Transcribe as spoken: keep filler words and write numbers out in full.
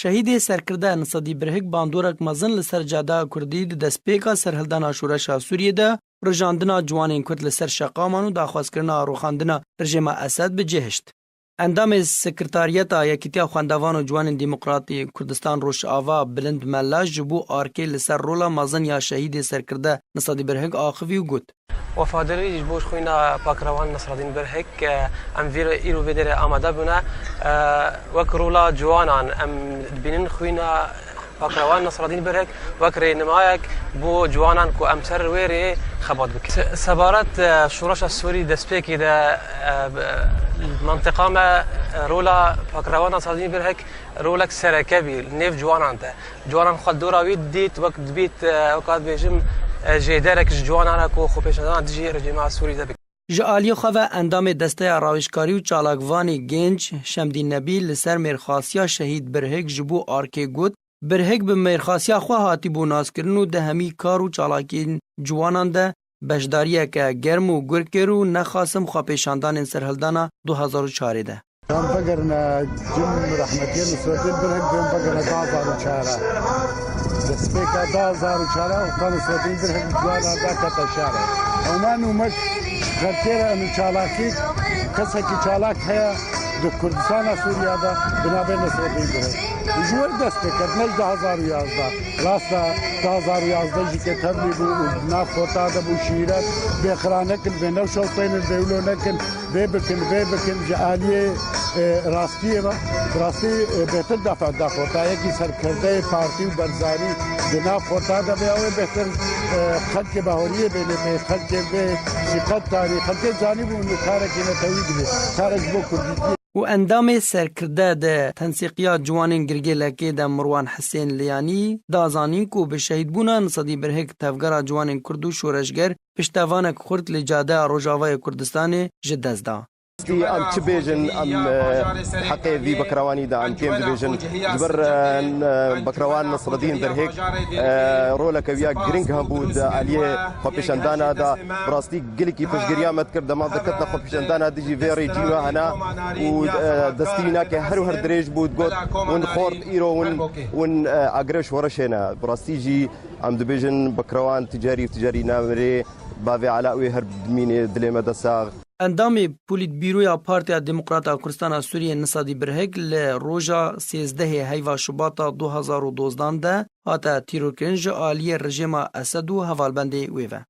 Şehîdê serkirde Nisadî Birhik bandorek mezin li ser cadeya Kurdî di destpêka serhildana şoreşa Sûriyê de, rijandina ciwanên Kurd li ser şeqaman û daxwazkirina rûxandina rejêma Esed bi cih hişt. Endamê Sekretariyeta Yekîtiya Xwendevan û Ciwanên Demokratî Kurdistan Rojava Bilind Mela ji bo arkê li ser rola mezin ya şehîdê serkirde Nisadî Birhik axivî û got: Wefadarî ji bo xwîna Pakrewan Nesreddîn Birhik, e, em vî îro vê derê amade bûne, e, wek rola ciwanan em dibînin xwîna Pakrewan Nesreddîn Birhik wek rênimayek bo ciwanan ku em ser wê rê xebat bikin. Se-, sebaret, e, şoreşa Sûrî destpêkê de, e, bi, mentiqa me, e, rola Pakrewan Nesreddîn Birhik rolek sereke bî li nêv ciwanan de. Ciwanan xwe dora wî didît, wek dibît, e, weka dibêjim, e, jêderek ji ciwanan e ku xwepêşandana dijî rejîma Sûrî de bikin. Ji aliyê xwe ve endamê Desteya Rawêjkarî û Çalakvanê Genc Şemdîn Nebî li ser mêrxasiya şehîd Birhik ji bo arkê got: Birhik bi mêrxasiya xwe hatîbû naskirin û di hemî kar û çalakiyên ciwanan de beşdariyeke germ û gur kir û nexasim xwepêşandanên serhildana du hezar û çarê de. Em vegerine cim rehmetiyê Nisretîn Birhik, em vegerine du hezar û çar. Destpêka du hezar û çar û ka Nisretîn Birhik ciwana da kete şare. Ewna nûmek xerkêre em çalakî, kesekî çalak heye di Kurdistana Sûriya de bi navê Nisretîn Birhik. Ji wê dest pê ket, ne ji du hezar û yazdeh. Rasta du hezar û yazdeh jî ke tevlî bû û nav xorta de bû şîret, bê xira nekin, bê newşewtênin, bê wilo nekin, vê bikin, vê bikin, ji aliyê, e, rastiyê ve, bi rastî, e, bêtir defa daxorta, yekî serkirdeyê partî û Barzanî di nav xorta de bê, ew ê bêtir, e, xelkê bahoriyê bê, lê bê xelkê bê sîqet tarî, xelkê zanî bûn û karekî netewî dibê, karek ji bo kurdîtiyê. Û endamê serkirde di tensîqiya ciwanên Girgêlekê de Mirwan Hisên Liyanî da zanîn ku bi şehîdbûna Nisadî Birhik tevgera ciwanên Kurd û şoreşger piştevanek xurt li cadeya Rojavayê Kurdistanê ji dest da. Em çi bêjin, em, e, heqê vî Bekrewanî de em kêm dibêjin. Ji ber, e, n-, e, Bekrewan Nesreddîn Birhik, e, roleke wî ya giring hebû di aliyê xwepêşandana de. Bi rastî gelekî piştgiriya me dikir, dema diketine xwepêşandana dijî vê rejîma hena û, e, destî wî nake her û her dirêj bû, digot, win xort, îro win, win, e, agirê şoreşê ne. Bi rastî jî em dibêjin Bekrewan ticarî û ticarî namirê, bavê Ela wê her bimînê, dilê me de sax. Endamê Polîtbîroya Partiya Demokrata Kurdistana Sûriyê Nisadî Birhik li roja sêzdehê heyva Şubata du hezar û dozdan de hate tîrorkirin ji aliyê rejêma Esed û hevalbendê wê ve.